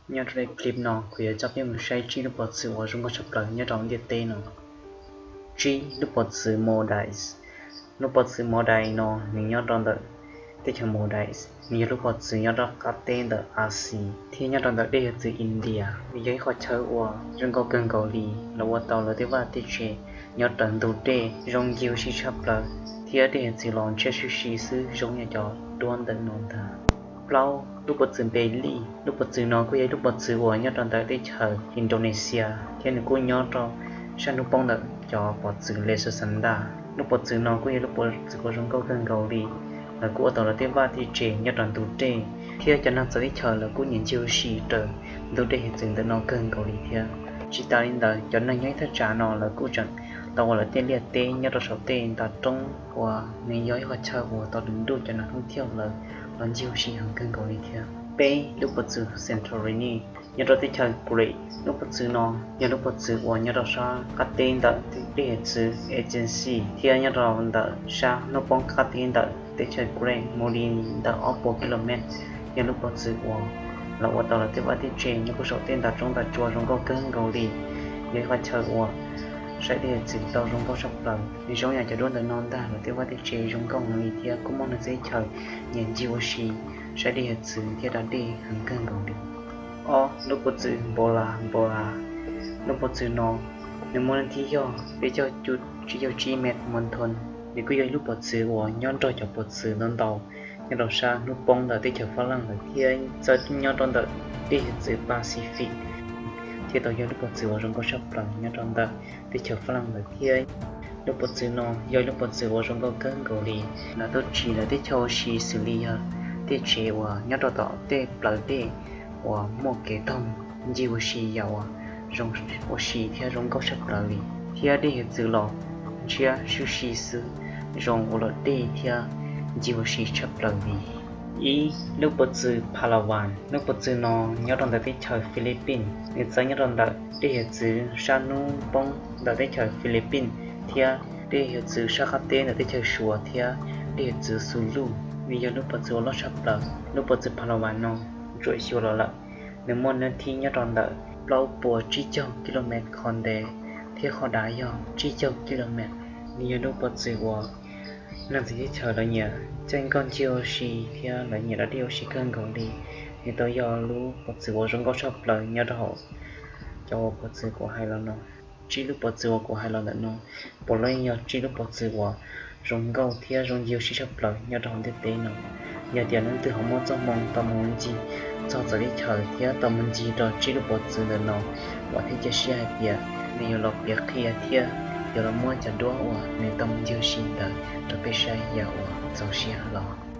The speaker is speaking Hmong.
Nyob rau clip no kuv yuav coj peb mus saib tsib lub pov txwv uas zoo nkauj tshaj plaws nyob rau ntiaj teb no. Tsib, lub pov txwv Maldives. Lub pov txwv Maldives no nws nyob rau ntawm teb chaws Maldives, nws yog lub pov txwv nyob rau qab teb ntawm Axiv thiab nyob rau ntawm dej hiav txwv India. Nws yog ib qhov chaw uas zoo nkauj kawg nkaus li, lawv ua tau lawv tej vaj tej tsev nyob raws ntug dej zoo ncig ua si tshaj plaws, thiab dej hiav txwv los ntshiab sib si xwb zoo yam cov duab ntawm no ntag. Plaub, lub pov txwv Npes Lij. Lub pov txwv no kuj yog ib lub pov txwv uas nyob rau ntawm teb chaws Indonesia thiab nws kuj nyob rau sab hnub poob ntawm cov pov txwv Lesuxanda. Lub pov txwv no kuj yog lub pov txwv uas zoo nkauj kawg nkaus li, lawv kuj ua tau lawv tej vaj tej tsev nyob rau ntug dej, thiab cov neeg txawv teb chaws lawv kuj nyiam ncig ua si raws ntug dej hiav txwv ntawm no kawg nkaus li thiab. Tsis tas li ntawd, cov neeg nyob ib thaj tsam no lawv kuj tseem tau ua lawv tej liaj teb nyob rau saum tej ntav roob uas nws yog ib qhov chaw uas tau dub nruj cov neeg thoob thiaus lawv los ncig ua si heev kawg nkaus li thiab. Peb, lub pov txwv Santorini nyob rau teb chaws Greece. Lub pov txwv no yog lub pov txwv uas nyob rau sab qab teb ntawm dej hiav txwv Aegean Sea thiab nyob rau ntawm sab hnub poob qab teb ntawm teb chaws Greece mus li ntawm ob puas kilomev. Yog lub pov txwv uas lawv ua tau lawv tej vaj tej tsev nyob puag saum tej ntav roob ntav tsua zoo nkauj kawg nkaus li. Yog ib qhov chaw uas saib dej hiav txwv tau zoo nkauj tshaj plaws, nws zoo yam cov duab ntawm no ntag, lawv tej vaj tej tsev zoo nkauj heev li thiab kuj muaj neeg txawv teb chaws nyiam ncig ua si saib dej hiav txwv thiab da dej heev kawg nkaus li. Ob, lub pov txwv Bora Bora. Lub pov txwv no nws muaj leej thib yog peb caug cuaj tsib cuaj tsib mev moos thoos. Nws kuj yog ib lub pov txwv uas nyob nrog cov pov txwv ntau ntau nyob rau sab hnub poob ntawm teb chaws Fab Laj ntawd thiab txawj nyob rau ntawm dej hiav txwv Pacific, thiab tau yog lub pov txwv uas zoo nkauj tshaj plaws nyob rau ntawm teb chaws Fab Laj ntawd thiab. Lub pov txwv no yog ib lub pov txwv uas zoo nkauj kawg nkaus li. Lawv tau tsim lawv teb chaws ua si xws li yog tej tsev uas nyob rau tom tej plawv dej uas muaj kev toog ncig ua si yam uas zoo ua si thiab zoo nkauj tshaj plaws li, thiab dej hiav txwv los ntshiab sib si xwb, zoo ua luam dej thiab ncig ua si tshaj plaws li. Ib, lub pov txwv Palawan. Lub pov txwv no nyob rau ntawm teb chaws Philippines, nws txawv nyob rau ntawm dej hiav txwv sab hnub poob ntawm teb chaws Philippines thiab dej hiav txwv sab qab teb ntawm teb chaws Suav thiab dej hiav txwv Sulu. Nws yog lub pov txwv uas loj tshaj plaws. Lub pov txwv Palawan no tsuam xyuas los lawm, nws muaj hnab thib nyob rau ntawm plaub puas tsib caug kilomev qhov ntev thiab qhov dav yog tsib caug kilomev. Nws yog lub pov txwv uas neeg txawv teb chaws lawv nyiam caij nkoj ncig ua si thiab lawv nyiam da dej ua si kawg nkaus li. Nws tau yog lub pov txwv uas zoo nkauj tshaj plaws nyob rau hauv cov uas pov txwv kuv hais los no. Tsib lub pov txwv uas kuv hais los ntawm no puav leej yog tsib lub pov txwv uas zoo nkauj thiab zoo ncig ua si tshaj plaws nyob rau hauv ntiaj teb no. Yog tias leej twg ho muaj txoj hmoo tau mus ncig txog txawv teb chaws thiab tau mus ncig rau tsib lub pov txwv ntawm no, vam thiab cia siab hais tias nws yuav los piav qhia thiab yuav los muab cov duab uas nws tau mus ncig ua si ntawd rau peb saib yam uas txaus siab los.